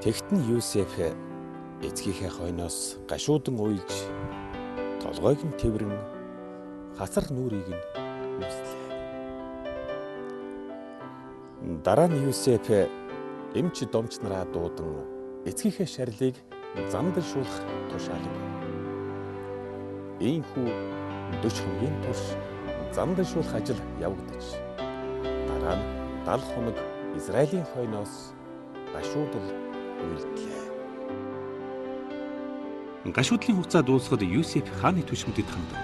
Тэгтэн Юсеф эцгийнхээ хойноос гашуудан уйлж толгойг нь тэврэн хасар нүрийг нь үслээ. Дараа нь Юсеф эмч домч нараа дуудан эцгийнхээ шарилыг замданшуулах тушаалыг. Ийхүү 40 хоногийн турш замданшуулах ажил явагдаж, дараа нь 70 хоног Израилийн хойноос гашуудал уйлдлээ. Гашуудлын хугацаа дуусахад Юсеф хааны түшмэдэд хандав.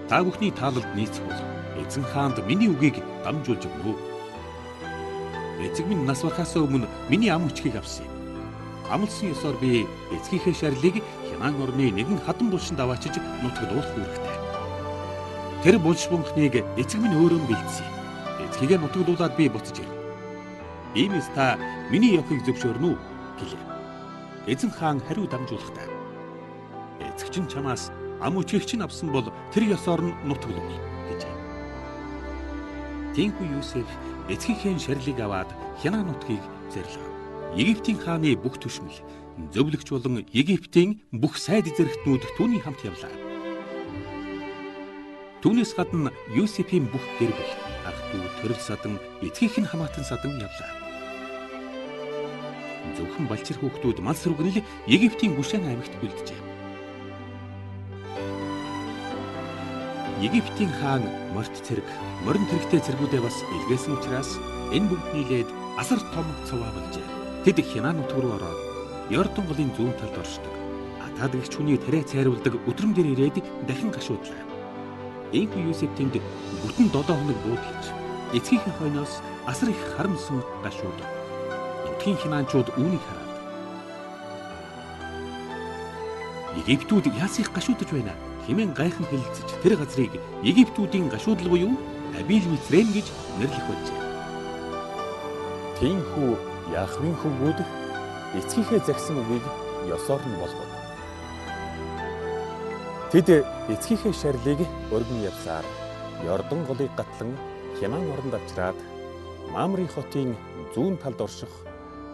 Та бүхний таалалд нийцэх бол эзэн хаанд миний үгийг дамжуулж өгнө үү? Эцэг минь нас барахаас өмнө миний ам өчгийг авсан юм. Амлсан ёсоор би эцгийнхээ шарилыг Хянаан орны нэгэн хадан булшинд аваачиж нутагнуулах үүрэгтэй. Тэр булш бунхныг эцэг минь өөрөө бэлдсэн юм. Эцгийгээ нутагнуулаад би буцаж ирнэ. Иймээс та миний явахыг зөвшөөрнө үү гэлээ. Эзэн хаан хариу дамжуулахдаа эцэг чинь чамаас ам өчгийг чинь авсан бол тэр ёсоор нь нутаглуул гэжээ. Тинхүү Юсеф эцгийнхээ шарилыг аваад Хянаан нутгийг зэрлээ. Египтийн хааны бүх түшмэл, зөвлөгч болон Египтийн бүх сайд зэрэгтнүүд түүний хамт явлаа. Түүнээс гадна Юсефийн бүх гэр бүл, ах дүү, төрөл садан, эцгийнх нь хамаатан садан явлаа. Зөвхөн балчир хүүхдүүд мал сүргэнэл Египтийн Гүшэн аймагт үлджээ. Египтийн хаан морьт цэрэг, морин тэрэгтэй цэргүүдээ бас илгээсэн учраас энэ бүгд нийлээд асар том цуваа болжээ. Тэд Хянаан нутаг руу ороод Йордан голын зүүн талд оршдог. Атад гэгч хүний тариа цайруулдаг өдрөм дээр ирээд дахин гашуудлаа. Ийхүү Юсеф тэнд бүтэн 7 хоног буудалж эцгийнхээ хойноос асар их харамсан гашуудав. Нутгийн хянаанчууд үүнийг хараад Египтүүд яас их гашуудаж байна хэмээн гайхан хэлэлцэж тэр газрыг Египтүүдийн гашуудлал буюу Абил Мицрэм гэж нэрлэх болжээ. Тинхүү Яхвийн хөвгүүд эцгийнхээ загсан үгийг ёсоор нь болгов. Тэд эцгийнхээ шарилыг өргөн явсаар Йордан голыг гатлан Хянаан оронд авчраад Мамрын хотын зүүн талд орших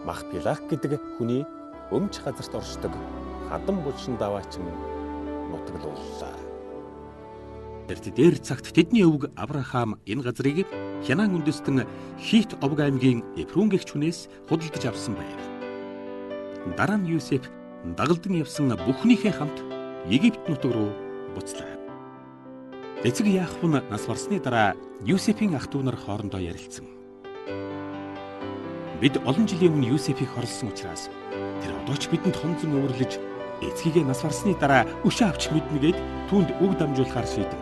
Махпилах гэдэг хүний өмч газарт оршдог хадан булшин даваачин нутаглууллаа. Тэр дээр цагт тэдний өвөг Авраам энэ газрыг Хянаан үндэстэн Хит овг аймгийн Эфрон гэгч хүнээс худалдаж авсан байв. Дараа нь Юсеф дагалдан явсан бүхнийхээ хамт Египт нутаг руу буцлаа. Эцэг Яаков нь нас барсны дараа Юсефийн ах дүү нар хоорондоо ярилцсан. Бид олон жилийн өмнө Юсефийг хорлсон учраас тэр одоо ч бидэнд хонзон өвөрлөж эцгийгээ нас барсны дараа өшөө авч мэднэ гэд түүнд үг дамжуулахаар шийдэв.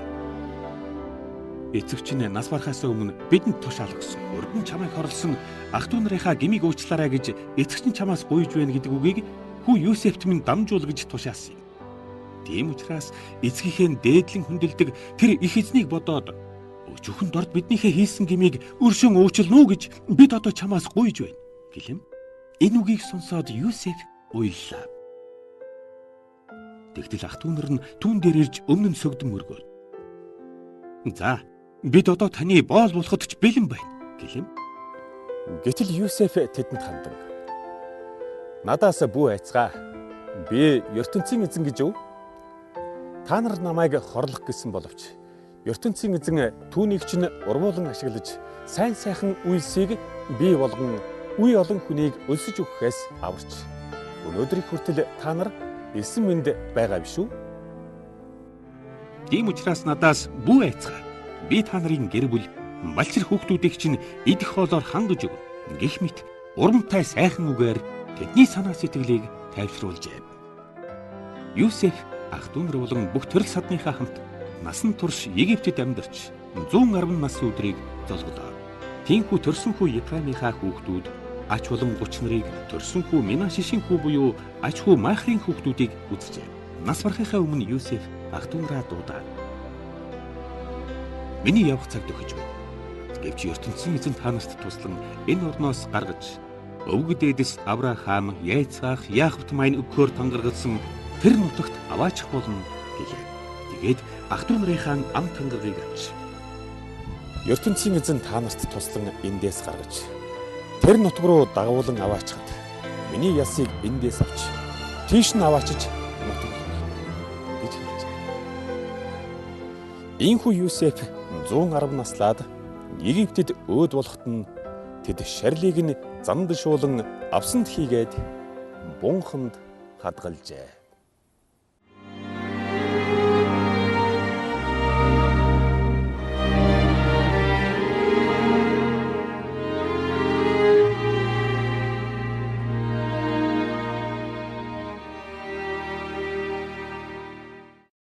Эцэг чинь нас барахаас өмнө бидэнд тушаал өгсөн. Урд нь чамайг хорлсон ах дүү нарынхаа гмийг уучлаарай гэж эцэг чинь чамаас гуйж байна гэдэг үгийг хүү Юсефт минь дамжуул гэж тушаасан юм. Тийм учраас эцгийнхээ дээдлэн хүндэлдэг тэр их эзнийг бодоод өчүүхэн дорд биднийхээ хийсэн гмийг өршөн уучлна уу гэж бид одоо чамаас гуйж байна гэлэм. Энэ үгийг сонсоод Юсеф уйллаа. Тэгтэл ах дүү нар нь түүн дээр ирж өмнө нь сөгдөн мөргөөд. За, бид одоо таны боол болоход ч бэлэн байна гэлэм. Гэтэл Юсеф тэдэнд хандан надаас бүү айцгаа. Би ертөнцийн эзэн гэж өв. Та нар намайг хорлох гэсэн боловч ертөнцийн эзэн түүнийг чинь урмуулан ашиглаж сайн сайхан үйлсийг бий болгон үе олон хүнийг өлсөж өгөхөөс аварч өнөөдрийг хүртэл та нар эсэн мэнд байгаа биш үү? Тийм учраас надаас бүү айцгаа. Би та нарын гэр бүл балчир хүүхдүүдийг чинь идэх хоолоор хангаж өгнө. Гэх мэт урамтай сайхан үгээр тэдний санаа сэтгэлийг тайвшруулжээ. Юсеф ах дүү нар болон бүх төрөл садныхаа хамт насан турш Египтэд амьдарч 110 нас өдрийг золголоо. Тинхүү төрсөн хүү Ефраимийнхаа хүүхдүүд ач болон 30 нарыг төрсөн хүү Минашишийн хүү буюу ач хүү Махрын хүүхдүүдийг үзжээ. Нас барахынхаа өмнө Юсеф ах дүү нараа дуудаад миний явах цаг дөхөж байна. Гэвч ертөнцийн эзэн та нарт туслан энэ орноос гаргаж өвөг дээдэс Авраам, Яйцаах, Яаковт маань өгөхөөр тангаргалсан тэр нутагт аваачих болно гэлээ. Тэгээд ах дүү нарынхаа ам тангаргийг авч ертөнцийн эзэн та нарт туслан эндээс гаргаж Тэр нутг руу дагуулan аваачхад миний ясыг эндээс авч тийш нь аваачиж нутаг гэж хэлжээ. Ийхүү Юсеф 110 наслаад Египтэд өөд болоход нь тэд шарлийг нь занд шуулан авсанд хийгээд бунханд хадгалжээ.